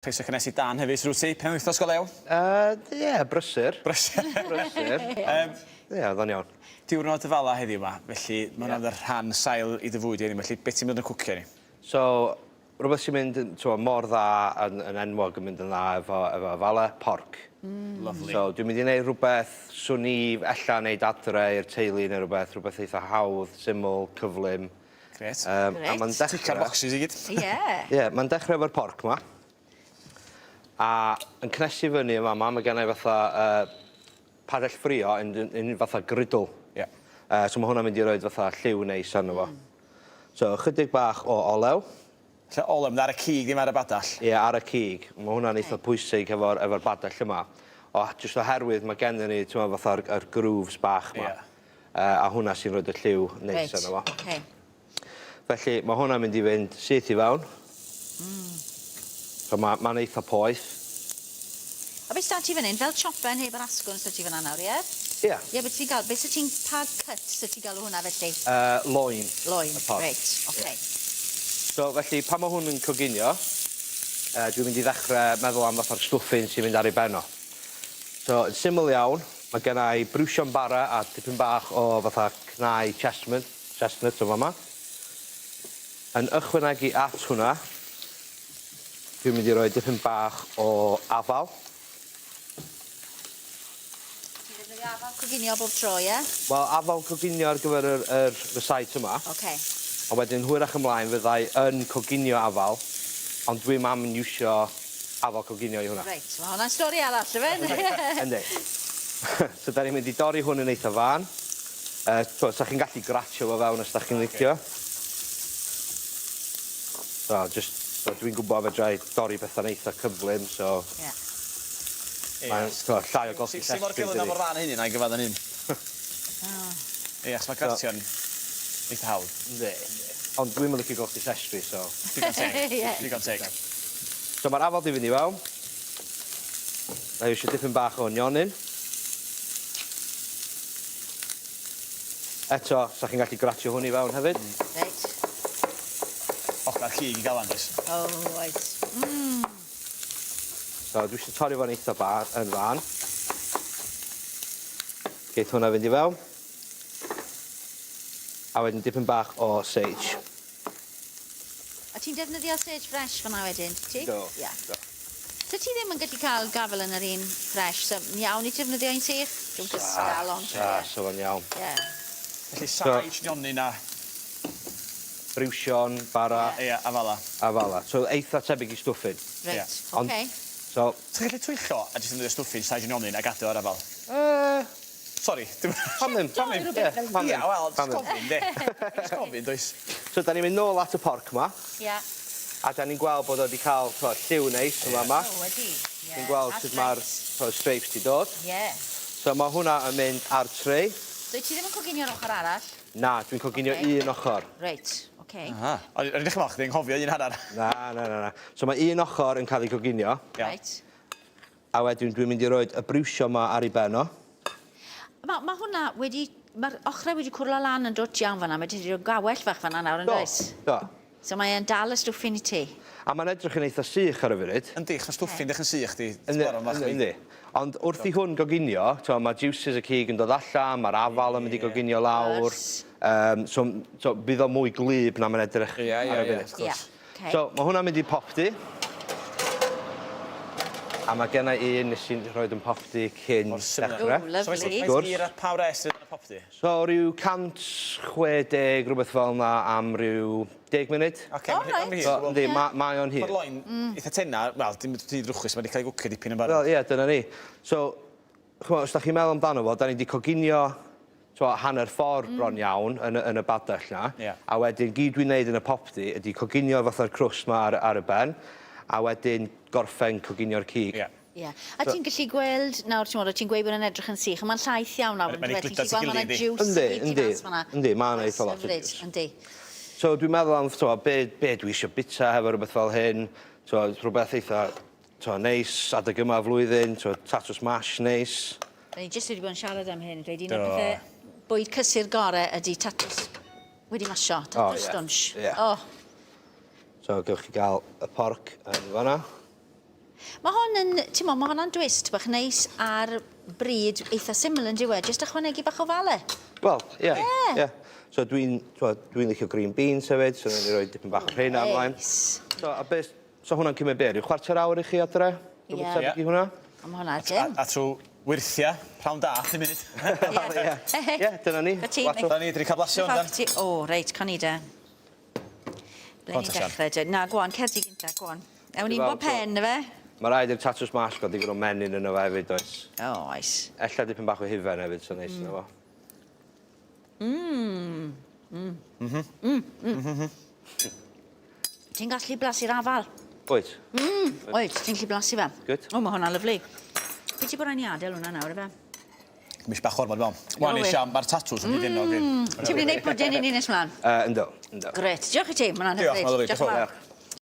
Croeso cynnes i Dan hefyd, sut wyt ti? Penwythnos go lew? Yy, ie, brysur. Brysur. Brysur. Yym. Ie, oedd o'n iawn. Diwrnod y Fala heddiw 'ma, felly ma' hwnna'n yeah. rhan sail i dy fwyd i heddiw, felly beth ti'n mynd yn cwcio ni? So, rhywbeth sy'n mynd yn, t'mo, mor dda yn, yn enwog yn mynd yn dda efo, efo afala, porc. Mm. Lovely. So, dwi'n mynd i wneud rhywbeth swn i ella wneud adre i'r teulu neu rhywbeth, rhywbeth eitha hawdd, syml, cyflym. Grêt. Yym a ma'n dechre... Ticio'r bocsys i gyd. Ie. Ie ma'n dechre efo'r porc 'ma. A yn cnesu fyny yn fama ma' gennai fatha yy padell ffrio yn yn yn fatha griddle. Ie. Yy so ma' hwnna'n mynd i roid fatha lliw neis arno fo. So ychydig bach o olew. Lle olew mynd ar y cig ddim ar y badell? Ie ar y cig. Ma' hwnna'n eitha pwysig hefo'r efo'r badell yma. O jyst oherwydd ma' gennyn ni t'mo' fatha'r yr grooves bach 'ma. Ie. Yy a hwnna sy'n roid y lliw neis arno fo. Reit, oce. Felly ma' hwnna'n mynd i fynd syth i fewn. Mm. So ma' ma'n eitha poeth. A be' s'da ti fyn 'yn? Fel chopen heb yr asgwrn s'da ti fyn 'na nawr ie? Ie. Ie be' ti'n ga'l be' sa ti'n pa cut sa ti'n galw hwnna felly? Yy loin. Loin. Y porc. Reit oce. Ie. So felly pan ma' hwn yn coginio yy dwi'n mynd i ddechre meddwl am fatha'r stwffin sy'n mynd ar ei ben o. So yn syml iawn, ma' genna i briwsion bara a dipyn bach o fatha cnau chestnut, chestnut yn fama. Yn ychwanegu at hwnna, dwi'n mynd i roi dipyn bach o afal. Ti'n defnyddio afal coginio bob tro, ie? Wel, afal coginio ar gyfer yr yr rysáit yma. Oce. A wedyn hwyrach ymlaen fyddai yn coginio afal, ond dwi'm am iwsio afal coginio i hwnna. Reit, ma' hwnna'n stori arall yfe? Yndi. So 'dan ni'n mynd i dorri hwn yn eitha fân. Yy t'mo' 'sach chi'n gallu gratio fo fewn os 'dach chi'n licio. So jyst so dwi'n gwbo fedrai dorri petha'n eitha cyflym so... Ie. Mae'n t'mo' llai o golchi llestri dydi? Sy mor gyflym a mor fân â hynny 'nai gyfadda'n hun. O. Ie achos ma' gratio'n eitha hawdd. Yndi yndi. Ond dwi'm yn licio golchi llestri so... Digon teg. Ie. Digon teg. So ma'r afal 'di fynd i fewn. Nai iwsio dipyn bach o nionyn. Eto, 'sach chi'n gallu gratio hwn i fewn hefyd. Reit. Ochr cig i ga'l wan does? O oes. Mmm. So dwi isio torri fo'n eitha ba- yn fân. Geith hwnna fynd i fewn. A wedyn dipyn bach o sage. A ti'n defnyddio sage fresh fan 'na wedyn, ti? Do. Ie. Do. So ti ddim yn gallu cael gafel yn yr un fresh, so iawn i defnyddio un sych? Dwi'n just dal on. Sa, sa fo'n iawn. Ie. Felly sage, nionyn a... Briwsion, bara. Ie, a fala. A fala. So eitha tebyg i stwffin. Reit, Ie. oce. So... Ti'n gallu twyllo a jyst defnyddio stwffin, sage a nionyn a gadw ar afal? Yy. Sori, dim... Pam ddim? Pam ddim? Ie, pam ddim? Ia, wel, Pam jyst ddim? gofyn, de. Jyst gofyn, does? So 'dan ni'n mynd nôl at y porc 'ma. Ia. A 'dan ni'n gweld bod o 'di ca'l t'mo' lliw neis yn fa' 'ma. O ydi. Ie. Chi'n gweld sut ma'r t'o' streips 'di dod. Ie. So ma' hwnna yn mynd ar tray. So wyt ti ddim yn coginio'r ochor arall? Na, dwi'n coginio Ocê. un ochor. Reit, oce. Aha. O'n i o'n i ddechra me'wl chdi'n nghofio un hannar. Na, na, na, na. So ma' un ochor yn ca'l 'i coginio. Iawn. Reit. A wedyn dwi'n mynd i roid y briwsio 'ma ar 'i ben o. Ma' ma' hwnna wedi... Ma'r ochre wedi cwrlo lan yn dwt iawn fan 'na. Mae 'di rhyw gawell fach fan 'na nawr yndoes? Do, do. So mae e'n dal y stwffin i ti. A ma'n edrych yn eitha sych ar y funud. Yndi, 'chos ma' stwffin 'dych yn sych 'di. Yndi, yndi, yndi. Ond wrth i hwn goginio, t'mo' ma' juices y cig yn dod allan, ma'r afal yn mynd i goginio lawr. Wrth gwrs. Yym so so bydd o mwy gwlyb na ma'n edrych Ie, ie, ar y ie, funud. wrth gwrs. Ie. Okay. So, mae hwnna'n mynd i popty. A mae genna i un nes i'n rhoi yn popty cyn dechrau. Oh, lovely. So, faint hir a pa wres sydd yn y popty? So, rhyw 160, rhywbeth fel yna, am rhyw 10 munud. Oce, okay, oh, right. So, yndi, yeah. mae ma o'n hir. Mae'r loen eitha tenna, wel, dim di drwchus, mae wedi cael ei gwcio dipyn yn barod. Wel, ie, dyna ni. So, ch'mo' os 'dach chi'n meddwl amdano fo 'dan ni 'di coginio t'mo' hanner ffordd bron iawn yn y yn y badell 'na. Ie. A wedyn gyd dwi'n neud yn y popty ydi coginio fatha'r crwst 'ma ar ar y ben a wedyn gorffen coginio'r cig. Ie. Ie. A ti'n gallu gweld nawr t'mod o' ti'n gweud bod e'n edrych yn sych on' ma'n llaith iawn nawr Mae'n yndyfe? gludo Ti'n gallu gweld ma' 'na at ei gilydd yndi? jiws Yndi i gyd tu yndi. fas fan 'na. Yndi ma' 'na eitha lot o Hyfryd jiws. yndi. So dwi'n meddwl am t'mo' be' be' dwi isio bita hefo rwbeth fel hyn t'mo' rhwbeth eitha T'o' neis adeg yma o'r flwyddyn t'o' tatws mash neis. O'n i jyst wedi bod yn siarad am hyn, dweud un o'r Do. pethe bwyd cysur gore ydi tatws wedi masio, tatws O ie. stwnsh. Ie. O! So gewch chi ga'l y porc yn fan 'na. Mae hon yn, ti'n mo, mae hwnna'n dwist bach neis ar bryd eitha syml yn diwe, jyst ychwanegu bach o fale. Wel, ie. Ie. Ie. So dwi'n, t'mod, dwi'n licio green beans hefyd, so wnawn ni roi dipyn bach o rheina ymlaen. Neis. So, a beth, so hwnna'n cymryd be, ryw chwarter awr i chi adre? Ie. Rhywbeth tebyg i hwnna? A mae hwnna A, dim. a trwy wyrthia, prawn da, ddim munud. Ie. Ie, dyna ni. Be ti- Lot o- Da ni, dyn ni cael blasio yndan? O, reit, con i de. Ble Go on ni'n ta, Sian. dechrau de? Na, go on, cer di gynta, go on. Ewn ni'n Dwi'n bob fawr, pen, na fe? Mae rhaid i'r tatws mash gael digon o menyn yno fe hefyd, oes. O, oes. Ella dipyn bach o hufen hefyd, so neis yno fo. Ti'n gallu blasu'r afal? Wyt? Oed, ti'n gallu blasu fe? Good. O, mae hwnna'n lyfli. Be ti bod rhaid ni adael hwnna nawr, efe? Mis bach ormod, dwi'n meddwl. Wan i No way. Sian, mae'r tatws yn didynnog fi. Ti'n mynd i wneud pwdin i ni nes mlaen? Ynddo, ynddo. Gret, diolch i ti, mae hwnna'n Diolch, hyfryd. mae'n lyfli, Diolch yn diolch yn fawr.